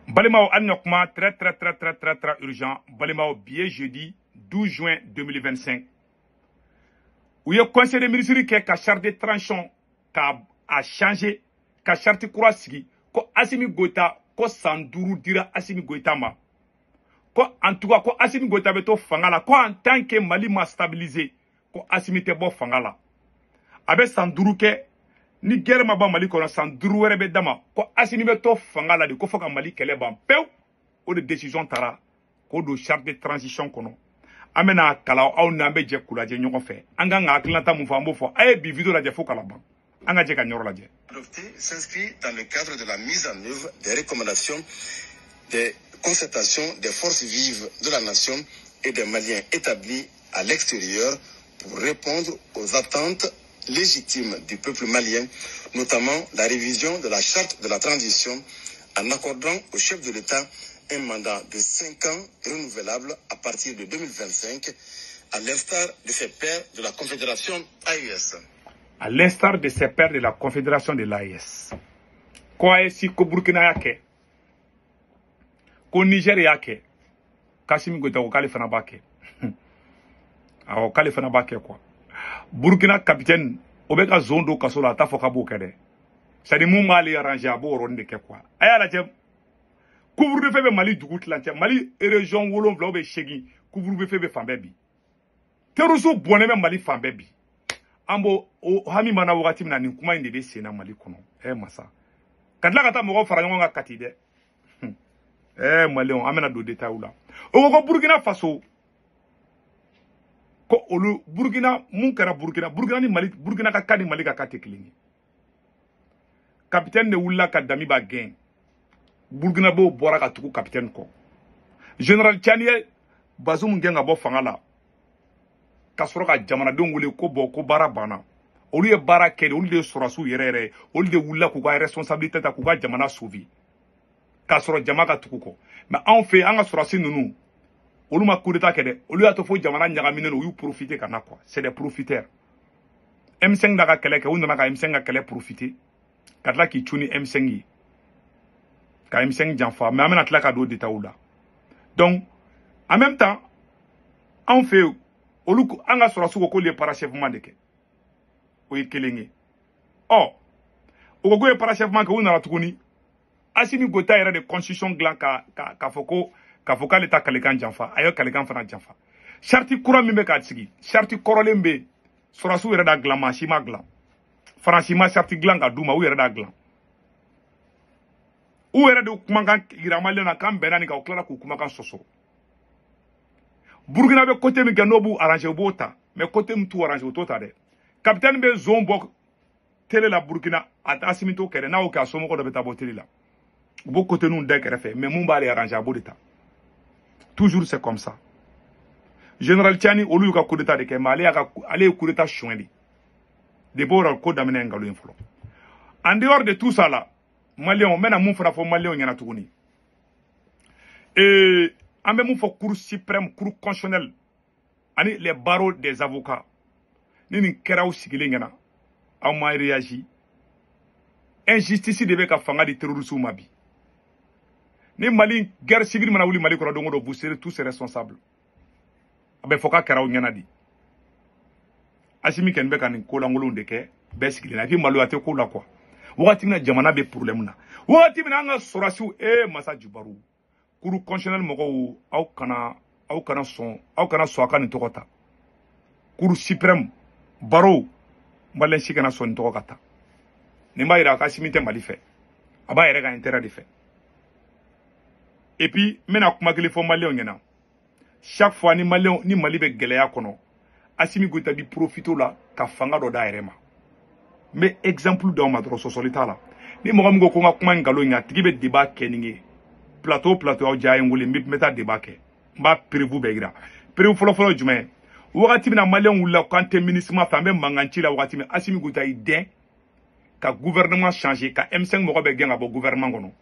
Balimaw, an ɲɔ kuma très très très très très très urgent. Balimaw, bi ye jeudi 12 juin 2025. U ye conseil des ministres kɛ ka charte de transition ka a changer, ka charte kura sigi, ko Assimi Goïta, ko san 5 dira Assimi Goïta ma. Ko en tout cas, ko Assimi Goïta bɛ to fanga la, ko en tant que Mali ma stabiliser, ko Assimi tɛ bɔ fanga la. A bɛ san 5 kɛ, ni guerre ma ban Mali kɔnɔ, san 5 wɛrɛ bɛ d'a ma, ko Assimi bɛ to fanga la de, ko fo ka Mali kɛlɛ ban pewu. O de décision tara k'o don charte de transition kɔnɔ. An bɛna kalan aw ni an bɛ jɛ k'u lajɛ ɲɔgɔn fɛ. An kan ka hakilinata mun fɔ, an b'o fɔ. A ye bi vidéo lajɛ fo k'a laban. An ka jɛ ka ɲɔrɔ lajɛ. Adopté s'inscrit dans le cadre de la mise en œuvre des recommandations des concertations des forces vives de la nation et des Maliens établis à l'extérieur pour répondre aux attentes légitimes du peuple malien, notamment la révision de la charte de la transition en accordant au chef de l'État un mandat de 5 ans renouvelable à partir de 2025, à l'instar de ses pairs de la Confédération AES. À l'instar de ses pairs de la Confédération de l'AES. Ko AES, ko Burkina y'a kɛ, ko Niger y'a kɛ, Kasimi Goïta ko k'ale fana b'a kɛ. Awɔ, k'ale fana b'a kɛ quoi. Burkina capitaine o bɛ ka zon don kaso la, a t'a fɔ k'a b'o kɛ dɛ. C'est à dire mun b'ale arranger, a b'o yɔrɔnin de kɛ quoi. A y'a lajɛ, couvre-feu bɛ Mali dugu tilancɛ, Mali région 7 ou 8, couvre-feu bɛ fan bɛɛ bi. Terroristes bɔnnen bɛ Mali fan bɛɛ bi. An b'o o hami mana wagati min na, nin kuma in de bɛ sen na Mali kɔnɔ. Ɛ masa, ka tila ka taa mɔgɔw fara ɲɔgɔn kan Kati dɛ. Ɛ Maliyɛnw, an bɛna don détail la. O ko ko Burkina Faso, ko olu Burkina, mun kɛra Burkina? Burkina ni Mali, Burkina ka cas ni Mali ka cas tɛ kelen ye. Capitaine de wulila ka Damiba gɛn, Burkinabéw bɔra ka tugu capitaine kɔ. Général Tiani ye Bazoum gɛn ka bɔ fanga la, ka sɔrɔ ka jamanadenw wele ko bɔn, ko baara banna. Olu ye baara kɛ de, olu de ye sɔrɔdasiw yɛrɛ yɛrɛ ye, olu de wulila k'u ka responsabilité ta k'u ka jamana sauver, k'a sɔrɔ jama ka tugu kɔ. Mais anw fɛ, an ka sɔrɔdasi ninnu, olu ma coup d'état kɛ dɛ, olu y'a to fo jamana ɲagaminen don, u y'u profiter ka na quoi. C'est des profiteurs. M5 da ka kɛlɛ kɛ, u nana ka M5 ka kɛlɛ profiter, ka tila k'i cun ni M5 ye, ka M5 janfa. Mais an bɛna tila ka don détail la. Donc en même temps, anw fɛ yen, olu, an ka sɔrɔdasiw ko k'olu ye parachèvement de kɛ, o ye kelen ye. Ɔ u ko k'u ye parachèvement kɛ, u nana tuguni, Assimi Goïta yɛrɛ de constitution dilan ka fɔ ko k'a fɔ k'ale ta kalekan janfa. A ye kalekan fana janfa. Charte kura min bɛ k'a sigi, charte kɔrɔlen bɛ yen, sɔrɔdasiw yɛrɛ d'a dilan, maa si ma dilan. Faransi ma charte dilan ka d'u ma, u yɛrɛ d'a dilan. U yɛrɛ de kumakan yira Maliyɛn na k'an bɛnna nin kan, u tilala k'u kumakan sɔsɔ. Burukina bɛ côté min kɛ n'o b'u arranger, u b'o ta, mais côté min t'u arranger, u t'o ta dɛ. Capitaine bɛ zon bɔ télé la Burukina, a tɛ Assimi t'o kɛ dɛ. N'a y'o kɛ, a somɔgɔ dɔ bɛ taa bɔ télé la. U b'o côté ninnu da kɛrɛfɛ, mais mun b'ale arranger, a b'o de ta. Toujours c'est comme ça. Général Tiani, olu y'u ka coup d'état de kɛ, mais ale y'a ka, ale ye coup d'état suɲɛ de. Depuis o yɔrɔ ko daminɛ nkalon ye fɔlɔ. En dehors de tout ça là, Maliyɛnw, n bɛna mun fana fɔ Maliyɛnw ɲɛna tuguni? An bɛ mun fɔ Cour suprême, Cour constitutionnelle ani les barreaux des avocats? Ni nin kɛra aw sigilen ɲɛna, aw ma réagi, injustice de bɛ ka fanga di terroristes ma bi. Ni Mali guerre civile mana wuli Mali kɔnɔ don o don, vous serez tous responsables. A bɛ fɔ k'a kɛra aw ɲɛna de. Assimi kɔni bɛ ka nin ko lankolonw de kɛ bɛɛ sigilen na, et puis maloya tɛ ko la quoi. Wagati min na jamana bɛ problème na, wagati min na an ka sɔrɔdasiw, masa jubaru, Cour constitutionnelle mɔgɔw, aw kana sɔn, aw kana sɔn a ka nin tɔgɔ ta. Cour suprême, barreau, Maliyɛn si kana sɔn nin tɔgɔ ka ta. Nin b'a yira a ka Assimi tɛ Mali fɛ, a b'a yɛrɛ ka intérêt de fɛ. Et puis n bɛna kuma kelen fɔ Maliyɛnw ɲɛna. Chaque fois ni Maliyɛnw ni Mali bɛ gɛlɛya kɔnɔ, Assimi Goïta bi profiter o la ka fanga dɔ d'a yɛrɛ ma. N bɛ exemple d'aw ma dɔrɔn, sɔsɔli t'a la. Ni mɔgɔ min ko ko n ka kuma in nkalon ye, a tigi bɛ débat kɛ nin ye plateau plateau, aw diya ye n wele, n bɛ taa débat kɛ, n b'a preuve bɛɛ yira. Preuve fɔlɔ-fɔlɔ ye jumɛn ye? Wagati min na Maliyɛnw wulila k'an tɛ MINUSMA fɛ, an bɛ mankan ci la, wagati min Assimi Goïta y'i dɛn ka gouvernement changer, ka M5 mɔgɔ bɛɛ gɛn ka bɔ gouvernement kɔnɔ,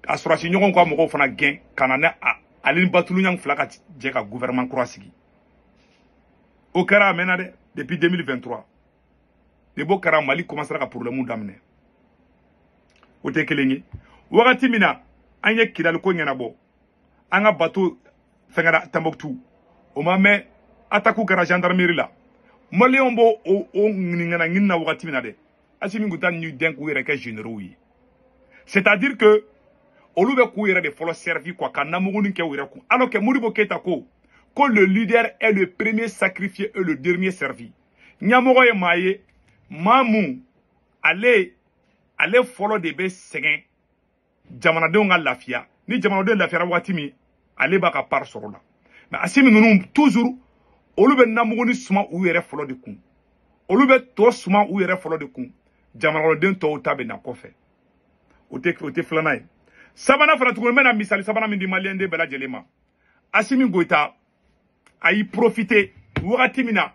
ka sɔrɔsi ɲɔgɔn ka mɔgɔw fana gɛn ka na ne ale ni Batulu Ɲangi fila ka jɛ ka gouvernement kura sigi. O kɛra, a mɛnna dɛ, depuis 2023 de b'o kɛra, Mali commencera ka problème daminɛ. O tɛ kelen ye. Wagati min na An ye Kidali ko ɲɛnabɔ. An ka bateau fɛngɛra Tombouctou. O ma mɛn attaque kɛra gendarmerie la. Maliyɛnw b'o o ɲininkana ɲini na wagati min na dɛ. Assimi Goïta ni den k'u yɛrɛ kɛ généraux ye. C'est-à-dire que olu bɛ k'u yɛrɛ de fɔlɔ servi quoi, ka namuguni kɛ u yɛrɛ kun. Alors que Modibo Keïta ko le leader est le premier sacrifié et le dernier servi. Ɲɛmɔgɔ ye maa ye, maa mun ale fɔlɔ de bɛ sɛgɛn jamanadenw ka lafiya. Ni jamanadenw lafiyara waati min, ale b'a ka part sɔrɔ la. Mais Assimi ninnu toujours olu bɛ namuguni suma u yɛrɛ fɔlɔ de kun. Olu bɛ tɔ suma u yɛrɛ fɔlɔ de kun. Jamanaden tɔw ta bɛ na kɔfɛ. O tɛ filanan ye. Sabanan fana tuguni, n bɛna misali sabanan min di maliyɛn den bɛɛ lajɛlen ma. Assimi Goïta a y'i profiter wagati min na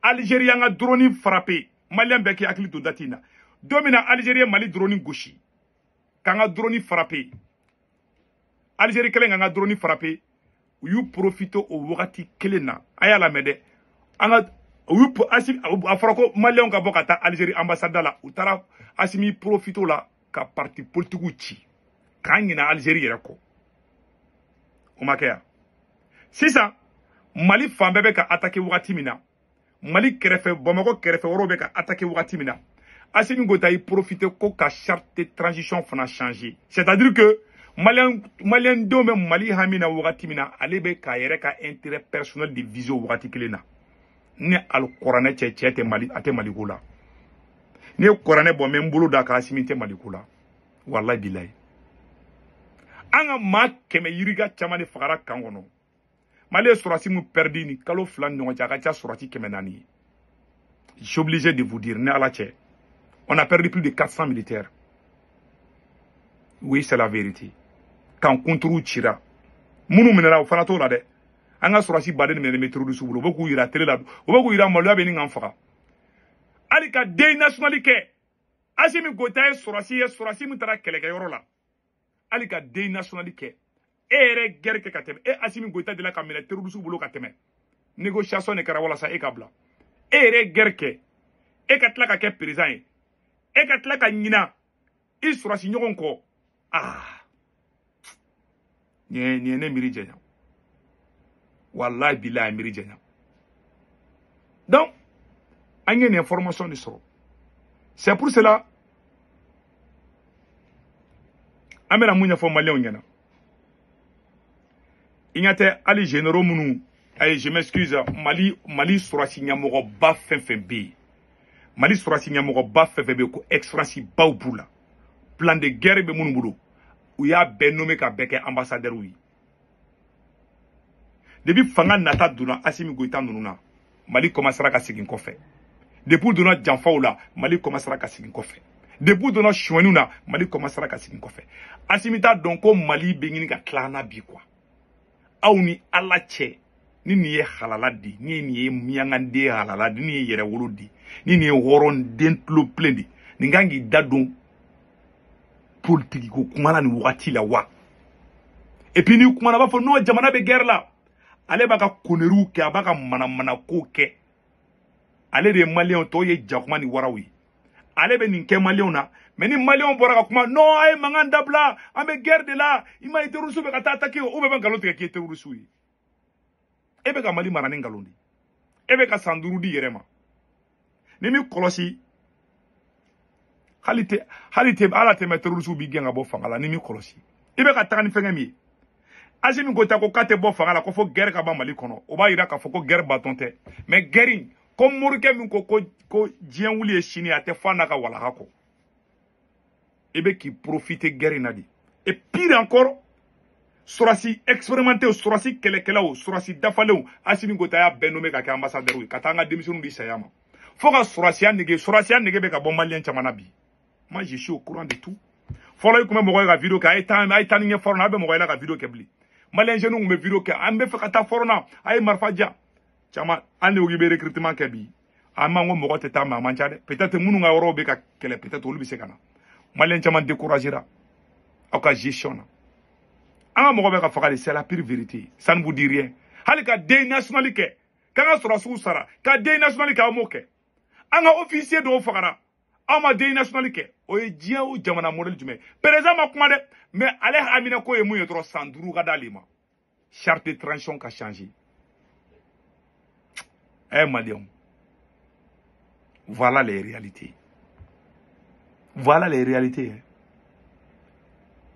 Algérie y'an ka drone frappé, maliyɛn bɛɛ k'i hakili to date in na. Don min na Algérie ye Mali drone gosi, k'an ka drone frappé, Algérie kɛlen k'an ka drone frappé, u y'u profiter o wagati kelen na. A y'a lamɛn dɛ. An ka u y'u a fɔra ko maliyɛnw ka bɔ ka taa Algérie ambassade la, u taara Assimi profiter la ka parti politique ci k'an ɲina Algérie yɛrɛ kɔ. O ma kɛ yan. Sisan Mali fan bɛɛ bɛ ka attaquer wagati min na, Mali kɛrɛfɛ Bamakɔ kɛrɛfɛ yɔrɔw bɛ ka attaquer wagati min na, Assimi Goïta y'i profiter ko ka charte de transition fana changer. C'est-à-dire que maliyɛn denw bɛ Mali hami na wagati min na, ale bɛ k'a yɛrɛ ka intérêt personnel de viser o wagati kelen na. Ni alikuranɛ cɛ tɛ Mali, a tɛ Mali ko la. Ni ye kuranɛ bɔ, n bɛ n bolo da k'Assimi tɛ Mali ko la. Walahi bilahi. An ka maa 100 yirika caman de fagara kan kɔnɔ. Mali ye sɔrɔsi mun perdu ni kalo 2 ni ɲɔgɔn cɛ, a ka ca sɔrɔsi 400 ye. Je suis obligé de vous dire, ni Ala cɛ, on a perdu plus de 400 militaires. Oui, c'est la vérité. Kan kunturu cira. Minnu minɛna o fana t'o la dɛ. An ka sɔrɔsi baden minɛnen bɛ terroriste bolo, u bɛ k'u yira télé la, u bɛ k'u yira maloya bɛ nin k'an faga. Hali ka deuil national kɛ. Assimi Goïta ye sɔrɔsi ye, sɔrɔsi min taara kɛlɛkɛyɔrɔ la. Hali ka deuil national kɛ. E yɛrɛ guerre kɛ ka tɛmɛ. E Assimi Goïta delila ka minɛ terroriste bolo ka tɛmɛ. Négociation de kɛra walasa e ka bila. E yɛrɛ guerre kɛ. E ka tila ka kɛ président ye. E ka tila ka ɲina i sɔrɔsi ɲɔgɔn kɔ. Ah. Nin ye ne miiri janya. Wallahi billahi miiri janya. Donc, an ye nin information de sɔrɔ. C'est pour cela an bɛna mun ɲɛfɔ maliyɛnw ɲɛna. I ɲɛ tɛ hali généraux minnu, ayi je m'excuse, Mali sɔrɔsi ɲɛmɔgɔba fɛn fɛn bɛ yen. Mali sɔrɔsi ɲɛmɔgɔba fɛn fɛn bɛ yen ko expérience baw b'u la. Plan de guerre bɛ minnu bolo. U y'a bɛɛ nommé ka bɛɛ kɛ ambassadeur ye. Depuis fanga nata donna Assimi Goïta ninnu na, Mali commencera ka segin kɔfɛ. Depuis donna janfaw la, Mali commencera ka segin kɔfɛ. Depuis donna suɲɛniw na, Mali commencera ka segin kɔfɛ. Assimi t'a dɔn ko Mali bɛ ɲini ka tila an na bi quoi. Aw ni Ala cɛ, ni nin ye halala di, ni nin ye miyankanden halala di, ni nin ye yɛrɛwolo di, ni nin ye hɔrɔnden tulo bilen di, nin kan k'i da don politique ko kuma la nin wagati la wa. Et puis ni kumana b'a fɔ non, jamana bɛ guerre la. Ale b'a ka conneries kɛ, a b'a ka manamanako kɛ. Ale de ye maliyɛnw tɔw ye jakuma ni waraw ye. Ale bɛ nin kɛ maliyɛnw na, mais ni maliyɛnw bɔra ka kuma, non, a ye mankan dabila, an bɛ guerre de la, i ma ye terroriste bɛ ka taa attaquer, o bɛɛ bɛ nkalon tigɛ k'i ye terroriste ye. E bɛ ka Mali mara ni nkalon de ye. E bɛ ka san 5 di yɛrɛ ma. Ni m'i kɔlɔsi, hali tɛ ala tɛmɛ terroriste b'i gɛn ka bɔ fanga la, ni m'i kɔlɔsi. I bɛ ka taga ni fɛnkɛ min ye. Assimi Goïta ko k'a tɛ bɔ fanga la ko fo guerre ka ban Mali kɔnɔ. O b'a yira k'a fɔ ko guerre batɔn tɛ. Mais guerre in, ko morikɛ min ko ko diɲɛ wuli ye sini, a tɛ fɔ a n'a ka walaha kɔ. I bɛ k'i profiter guerre in na de. Et pire encore, sɔrɔsi expérimenté, sɔrɔsi kɛlɛkɛlaw, sɔrɔsi dafalenw, Assimi Goïta y'a bɛɛ nommé ka kɛ ambassadeur ye, ka taa an ka denmisɛnninw di saya ma. Fo ka sɔrɔsiya nege bɛ ka bɔ maliyɛn caman na bi. Moi, je suis au courant de tout. Fɔlɔ i tun bɛ mɔgɔ ye ka vidéo kɛ, a ye taa ni ɲɛ fɔlɔ na, a bɛ mɔgɔ ye la ka vidéo kɛ bilen. Maliyɛn jeunes tun bɛ vidéo kɛ, an bɛ fɛ ka taa fɔlɔ na, a ye marifa diyan. Caman, hali ni ko k'i bɛ recrutement kɛ bi, an b'an ko mɔgɔ tɛ taa, mais a man ca dɛ. Peut-être minnu ka yɔrɔw bɛ ka kɛlɛ, peut-être olu bɛ se ka na. Maliyɛn caman découragera aw ka gestion na. An ka mɔgɔ bɛ ka faga de, c'est la pure vérité. Ça ne vous dit rien. Hali ka deuil national kɛ, k'an ka sɔrɔsiw sara, ka deuil national kɛ, aw m'o kɛ. An ka officier dɔw fagara, aw ma deuil national kɛ. O ye diɲɛ o jamana modèle jumɛn? Président ma kuma dɛ, mais ale hamina ko ye mun ye dɔrɔn san 5 ka d'ale ma. Charte de transition ka changer. Eh Maliens, voilà les réalités. Voilà les réalités.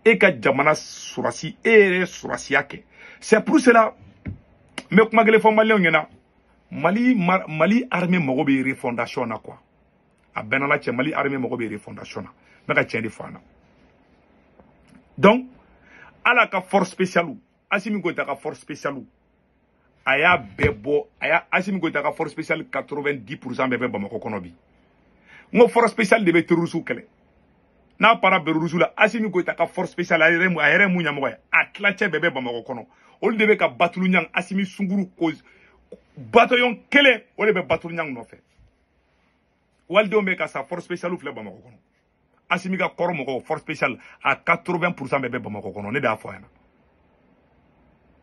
E ka jamana surasi e yɛrɛ surasiya kɛ. C'est pour cela n bɛ kuma kelen fɔ Maliens ɲɛna. Mali armée mago bɛ refondation na quoi. A bɛɛ n'Ala cɛ, Mali armée mago bɛ refondation na. N bɛ ka tiɲɛ de fɔ an na. Donc ala ka force spéciale, Assimi Goïta ka force spéciale, a y'a bɛɛ bɔ, a y'a Assimi Goïta ka force spéciale 90% bɛɛ bɛ Bamakɔ kɔnɔ bi. N ko force spéciale de bɛ terroriste kɛlɛ. N'a para terroriste la, Assimi Goïta ka force spéciale a yɛrɛ mun ɲɛmɔgɔ ye, a tilacɛ bɛɛ bɛ Bamakɔ kɔnɔ. Olu de bɛ ka Batulu Ɲang, Assimi Sunguru ko bataillon kelen, o de bɛ Batulu Ɲang nɔfɛ. Walidenw bɛ ka sa, force spéciale filɛ Bamakɔ kɔnɔ. Assimi ka kɔrɔ mɔgɔw force spéciale a 80% bɛɛ bɛ Bamakɔ kɔnɔ, ne de y'a fɔ a ɲɛna.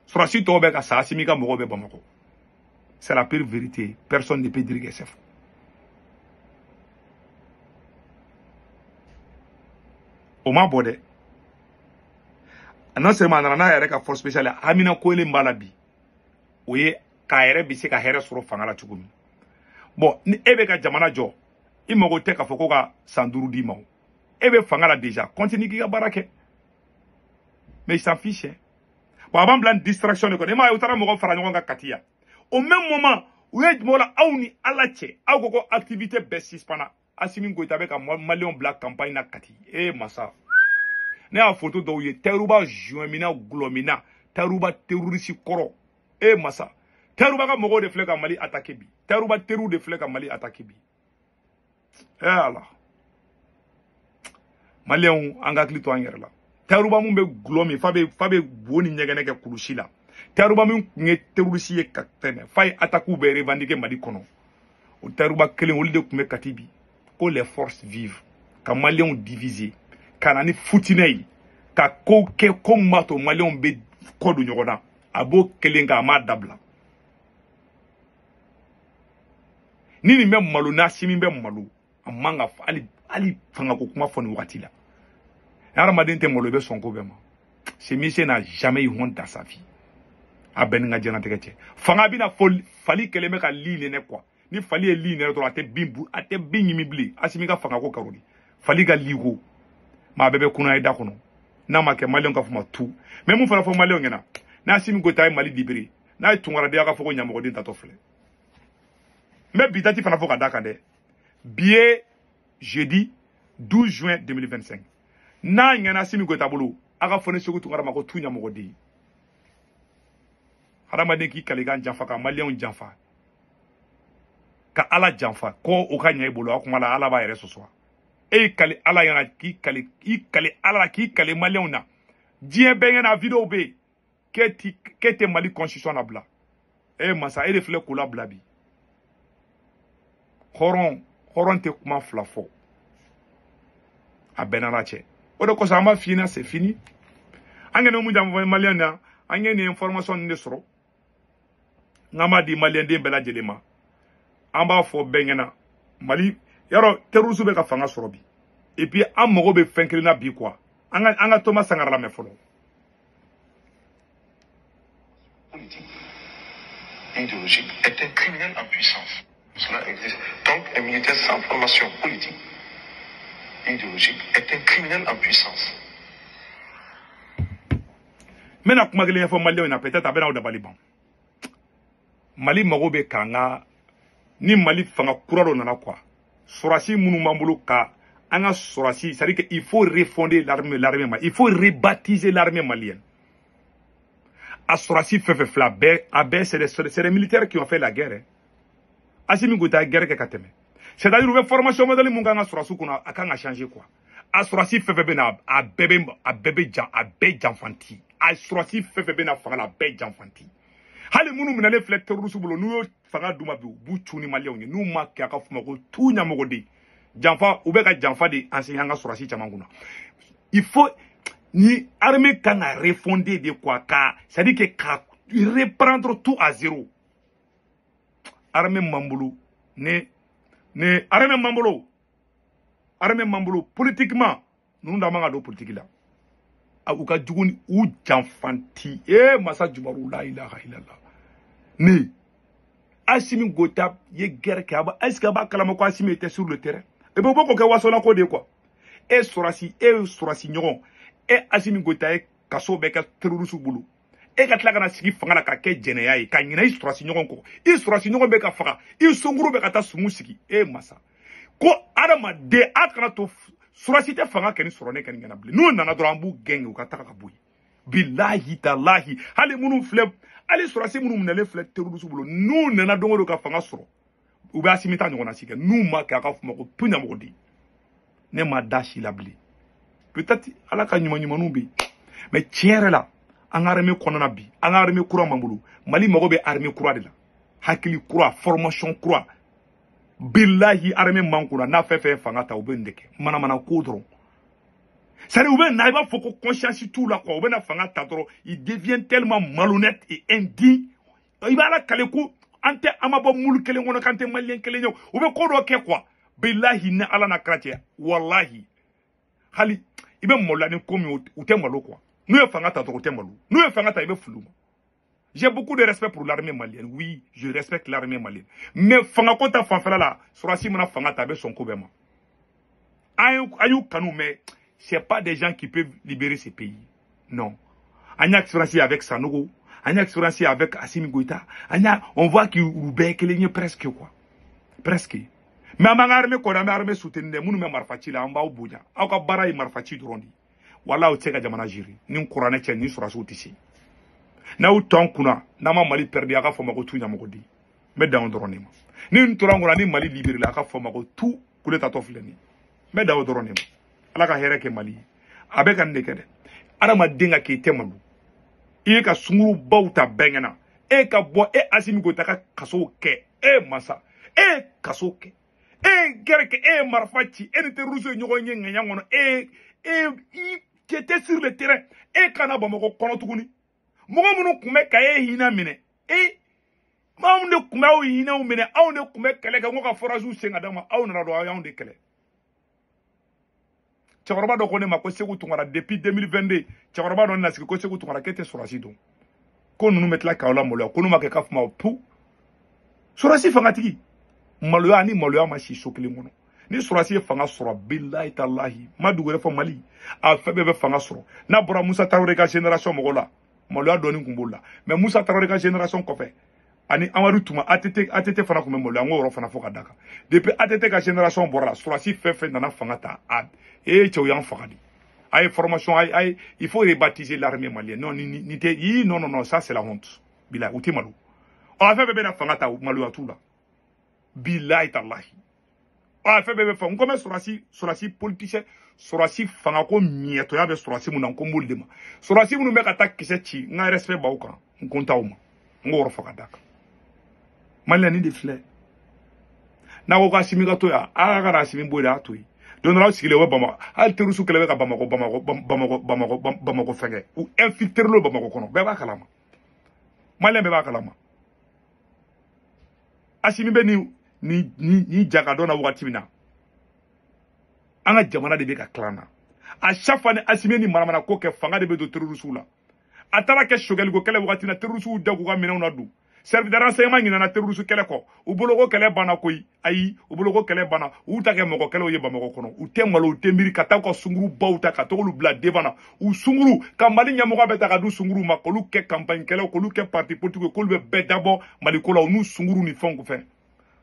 Sɔrɔsi tɔw bɛ ka sa, Assimi ka mɔgɔw bɛ Bamakɔ. C'est la pire vérité, personne ne peut dire que c'est faux. O ma bɔ dɛ. Non seulement a nana n'a yɛrɛ ka force spéciale, hamina ko kelen b'a la bi, o ye k'a yɛrɛ bɛ se ka hɛrɛ sɔrɔ fanga la cogo min. Bon, ni e bɛ ka jamana jɔ, i mago tɛ k'a fɔ ko ka san 5 d'i ma o. E bɛ fanga la déjà, continue k'i ka baara kɛ. Mais il s'en fiche. Hein. Bon, a b'an bila distraction de kɔnɔ. E m'a ye u taara mɔgɔ fara ɲɔgɔn kan Kati yan. Au même moment, u ye jumɛn la aw ni Ala cɛ, aw ko ko activité bɛɛ suspend. Assimi Goïta bɛ ka Maliyɛnw bila campagne na Kati. E masa. Ne y'a photo dɔw ye, Tayiruba joint gulɔmina, Tayiruba terroriste kɔrɔ. E masa. Tayiruba ka mɔgɔw de filɛ ka Mali attaquer bi. Tayiruba teriw de filɛ ka Mali attaquer bi. Eh Ala. Maliyɛnw, an ka hakili to an yɛrɛ la. Tayiruba mun bɛ gulɔ min, fa bɛ bo ni ɲɛgɛnɛ kɛ kulusi la. Tayiruba min tun ye terroriste ye ka tɛmɛ, fa ye attaque bɛɛ revendiquer Mali kɔnɔ. O Tayiruba kelen, olu de tun bɛ Kati bi. Ko les forces vives, ka Maliyɛnw diviser, ka na ni futinɛ ye, ka kow kɛ ko min b'a to Maliyɛnw bɛ kɔ don ɲɔgɔn na. A b'o kelen kan, a m'a dabila. Ni nin bɛ malo, n'Assimi bɛ malo, a man ka hali fangako kuma fɔ nin wagati la. Hadamaden tɛ malo, i bɛ sɔn ko bɛɛ ma. Ce monsieur n'a jamais eu honte dans sa vie. A bɛɛ ni n ka diɲɛlatigɛ cɛ. Fanga bɛna fɔ fali kɛlen bɛ ka li nɛnɛ quoi. Ni fali ye li nɛnɛ dɔrɔn, a tɛ bin ɲimi bilen. Assimi ka fangako kɛra o de. Fali ka li ko. Maa bɛɛ bɛ kunna ye da kɔnɔ. N'a ma kɛ Maliyɛnw ka fɔ ma tu. Mais mun fana fɔ Maliyɛnw ɲɛna, n'Assimi Goïta ye Mali libéré, n'a ye tunkaradenya ka fɔ ko ɲamɔgɔden tatɔ filɛ. N bɛ bi date fana fɔ ka d'a kan dɛ. Bi ye jeudi 12 juin 2025. N'a ɲɛna Assimi Goïta bolo, a ka fɔ ne Sékou Tounkara ma ko tu ɲamɔgɔden. Hadamaden k'i kalikan janfa, ka Maliyɛnw janfa, ka Ala janfa, ko o ka ɲɛ i bolo, a kuma la Ala b'a yɛrɛ sɔsɔ. E y'i kali Ala ɲɛna, k'i kali, i kali Ala la, k'i kali Maliyɛnw na. Diɲɛ bɛɛ ɲɛna, vidéo bɛ yen. K'e tɛ Mali constitution labila. E masa, e de filɛ k'o labila bi. Hɔrɔn tɛ kuma fila fɔ. A bɛɛ n'Ala cɛ. O de kosɔn an b'a f'i ɲɛna, c'est fini. An kɛlen mun janfa Maliyɛn na, an ye nin information nin de sɔrɔ. N'an b'a di Maliyɛn den bɛɛ lajɛlen ma. An b'a fɔ bɛɛ ɲɛna, Mali yarɔ terroriste bɛ ka fanga sɔrɔ bi. Et puis an mago bɛ fɛn kelen na bi quoi. An ka Thomas Sankara lamɛn fɔlɔ. Politique idéologique est un criminel en puissance. Cela existe. Donc un militaire sans formation politique idéologique est un criminel en puissance. N bɛna kuma kelen ɲɛfɔ Maliyɛnw ɲɛna, peut-être a bɛna aw dabali ban. Mali mago bɛ k'an ka ni Mali fanga kura dɔ nana quoi. Sɔrɔsi minnu b'an bolo ka an ka sɔrɔsi, c'est-à-dire que il faut refonder l'armée malienne, il faut rebaptiser l'armée malienne. A sɔrɔsi fɛn fɛn filɛ, a bɛɛ c'est des militaires qui ont fait la guerre. Assimi Goïta ye guerre kɛ ka tɛmɛ. C'est-à-dire u bɛ formation modèle mun k'an ka sɔrɔsiw kunna, a kan ka changer quoi. A sɔrɔsi fɛn fɛn bɛ na, a bɛɛ janfanti. A sɔrɔsi fɛn fɛn bɛ na fanga la, a bɛɛ janfanti. Hali minnu minɛlen filɛ terroriste bolo, n'u y'o fanga d'u ma bi, u b'u cu ni Maliyɛnw ye. N'u ma kɛ a ka f'u ma ko tu ɲamɔgɔden. Janfa, u bɛ ka janfa de enseigner an ka sɔrɔsi caman kunna. Il faut ni armée kan ka refonder de quoi, ka c'est-à-dire que ka reprendre tout à zéro. Armée m'an bolo, ne armée m'an bolo. Armée m'an bolo politiquement ninnu da man ka don politique la. U ka jugu ni u janfanti. Masa Jumaru la ilaha illallah. Ne Assimi Goïta ye guerre kɛ, est-ce que a b'a kalama ko Assimi était sur le terrain? E bɛ bɔ k'o kɛ wasola ko de ye quoi. E sɔrɔsi, e sɔrɔsi ɲɔgɔn, e Assimi Goïta ye kaso bɛɛ kɛ terroriste bolo. E ka tila ka na sigi fanga la ka kɛ jɛnɛya ye, ka ɲinɛ i sɔrɔsi ɲɔgɔn kɔ. I sɔrɔsi ɲɔgɔn bɛ ka faga, i sunkuru bɛ ka taa sumu sigi. E masa ko adamaden a kana to sɔrɔsi tɛ fanga kɛ ni sɔrɔ ne kɛ nin ɲɛna bilen. N'u nana dɔrɔn an b'u gɛn u ka taga ka bɔ yen. Bilahi talahi, hali minnu filɛ, hali sɔrɔsi minnu minɛlen filɛ terroriste bolo, n'u nana don o don ka fanga sɔrɔ, u bɛ Assimi ta ɲɔgɔnna si kɛ. N'u ma kɛ a ka fɔ ma ko puɲamɔgɔden. Ne ma da si la bilen. Peut-être ala ka ɲuman ɲumanw bɛ yen, mais tiɲɛ yɛrɛ la an ka armée kɔnɔna bi, an ka armée kura m'an bolo. Mali mago bɛ armée kura de la, hakili kura, formation kura. Bilahi armée man kunna n'a fɛn fɛn fanga ta u bɛ nin de kɛ manamana ko dɔrɔn. C'est-à-dire u bɛ na i b'a fɔ ko conscience t'u la quoi. U bɛ na fanga ta dɔrɔn, ils deviennent tellement malhonnêtes et indignes. I b'a la kale ko an tɛ, an ma bɔ mulu kelen kɔnɔ, k'an tɛ maliyɛn kelen ye. U bɛ ko dɔ kɛ quoi. Bilahi ni ala n'a kira cɛ, walahi hali i bɛ maloya ni ko min, u tɛ malo quoi. N'u ye fanga ta dɔrɔn u tɛ malo. N'u ye fanga ta i bɛ fili u ma. J'ai beaucoup de respect pour l'armée malienne. Oui, je respecte l'armée malienne. Mais fanga ko ta fanfɛla la, sɔrɔsi mana fanga ta a bɛ sɔn ko bɛɛ ma. An y'u kanu, mais c'est pas des gens qui peuvent libérer ce pays. Non. An y'a expérience avec Sanogo, an y'a expérience avec Assimi Goïta. On voit qu'ils bɛɛ kelen ye presque quoi. Presque. Mais an b'an ka armée kɔnɔ, an bɛ armée soutenir dɛ. Minnu bɛ marifa ci la, an b'aw bonya. Aw ka baara ye marifa ci dɔrɔn de ye. Wala aw tɛ se ka jamana gérer. Ni kuranɛ cɛ, ni sɔrɔsiw tɛ se. N'aw to an kunna, n'an ma Mali perdu, a ka fɔ ma ko tu ɲamɔgɔden. N bɛ dan o dɔrɔn de ma. Ni n tora an kunna ni Mali libéré la, a ka fɔ ma ko tu kule tatɔ filɛ nin ye. N bɛ dan o dɔrɔn de ma. Ala ka hɛrɛ kɛ Mali ye. A bɛ ka nin de kɛ dɛ. Adamaden ka k'i tɛ malo. I ye ka sunkurubaw ta bɛɛ ɲɛna. E ka bɔ e Assimi Goïta ka kasow kɛ. E masa, e ye kaso kɛ. E ye guerre kɛ, e ye marifa ci, e ni terroriste ye ɲɔgɔn ye ŋɛɲa kɔnɔ. E i qui était sur le terrain. E kana Bamakɔ kɔnɔ tuguni. Mɔgɔ minnu tun bɛ ka e hinɛ minɛ, e anw de tun bɛ aw hinɛw minɛ, anw de tun bɛ kɛlɛ kɛ, n ko ka forage sen ka d'aw ma, aw nana dɔrɔn aw y'anw de kɛlɛ. Cɛkɔrɔba dɔ ko ne ma ko Segu Tunkara depuis 2022, cɛkɔrɔba dɔ nana sigi ko Segu Tunkara k'e tɛ sɔrɔsi dɔn, ko ninnu bɛ tila k'aw lamaloya, ko n'u ma kɛ k'a fɔ ma pu sɔrɔsi fangatigi. Maloya ni maloya ma si so kelen kɔnɔ. Ni sɔrɔsi ye fanga sɔrɔ, bilahi talahi, ma dugu wɛrɛ fɔ Mali a fɛn bɛɛ bɛ fanga sɔrɔ. N'a bɔra Musa Tarawele ka génération mɔgɔw la, maloya dɔɔni tun b'o la, mais Musa Tarawele ka génération kɔfɛ ani Amadu Tuma ATT fana tun bɛ maloya. N k'o yɔrɔ fana fɔ ka d'a kan. Depuis ATT ka génération bɔra la, sɔrɔsi fɛn fɛn nana fanga ta, a ee cɛw y'an faga de. A ye formation, a ye, il faut rebaptiser l'armée malienne. Non, ni tɛ yi, non non non, ça c'est la honte. Bilahi u tɛ malo. Ɔ a fɛn bɛɛ bɛ na fanga ta, maloya t'u la. Bilahi talahi. A fɛn bɛɛ bɛ fɔ n ko bɛ sɔrɔsi politicien, sɔrɔsi fangako miɲɛtɔya bɛ sɔrɔsi mun na, n ko n b'olu de ma. Sɔrɔsi minnu bɛ ka taa kisɛ ci, n ka respect b'aw kan, n ko n t'aw ma. N k'o yɔrɔ fɔ ka d'a kan. Maliyɛn nin de filɛ. N'a ko k'Assimi ka to yan, a kana Assimi bɔ yen dɛ, a to yen. Don dɔ la aw sigilen o bɛ Bamakɔ, hali terroriste kɛlɛ bɛ ka Bamakɔ Bamakɔ Bamakɔ Bamakɔ Bamakɔ fɛngɛ. U infiltré lo Bamakɔ kɔnɔ, bɛɛ b'a kalama. Maliyɛn bɛɛ b'a kalama. Assimi bɛ ni ja ka dɔn na wagati min na, an ka jamana de bɛ ka tila an na. À chaque fois ni Assimi ni manamana ko kɛ, fanga de bɛ don terroriste la. A taara kɛ Choguel ko kɛlɛ wagati na, terroriste da k'u ka minɛnw na don. Service de renseignement ɲinana terroriste kɛlɛ kɔ, u bolo ko kɛlɛ banna koyi. Ayi, u bolo ko kɛlɛ banna, u y'u ta kɛ mɔgɔ kɛlɛw ye Bamakɔ kɔnɔ. U tɛ malo, u tɛ miiri ka taa u ka sunkurubaw ta ka t'olu bila devant na. U sunkuru ka Mali ɲɛmɔgɔ bɛɛ ta ka di sunkuru ma, k'olu kɛ campagne kɛlaw, k'olu kɛ parti politique ye, k'olu bɛ bɛɛ dabɔ Mali ko la, u n'u sunkuru ni fɛnw fɛn.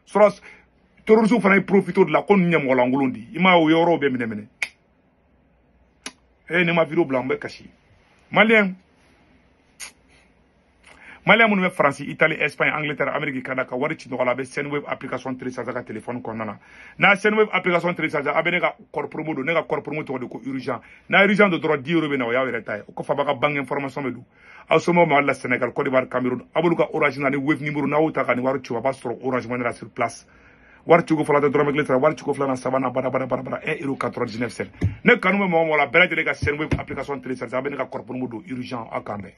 Sɔrɔ terroriste fana ye profité de la ko ninnu ɲɛmɔgɔlankolon di. I m'a ye o yɔrɔw bɛɛ minɛ minɛ. Eh, ne ma vidéo bila, n bɛ kasi. Maliyɛn minnu bɛ Faransi, Italie, Espagne, Angleterre, Amérique, Canada, ka wari ci nɔgɔ la, a bɛ Sendwave application télécharger ka téléphone kɔnɔna na. N'a Sendwave application télécharger, a bɛ ne ka code promo don. Ne ka code promo tɔgɔ de ko urgent. N'a urgent don dɔrɔn, 10 euros bɛ na, o y'aw yɛrɛ ta ye. O kɔfɛ a b'a ka banque information bɛ don. Aw somɔgɔw Mali la, Sénégal, Côte d'Ivoire, Cameroun, a b'olu ka Orange ni Wave numéro n'aw y'o ta ka nin wari ci, a b'a sɔrɔ Orange Money la sur place. Wari ciko fɔlɔ tɛ dɔrɔmɛ kelen sara, wari ciko filanan, sabanan, bada bada bada bada, 1 euro 99 cents. Ne kanu bɛ mɔgɔ mɔgɔ la, bɛɛ lajɛlen ka Sendwave application télécharger, a bɛ ne ka code promo don urgent. Aw k'an bɛn.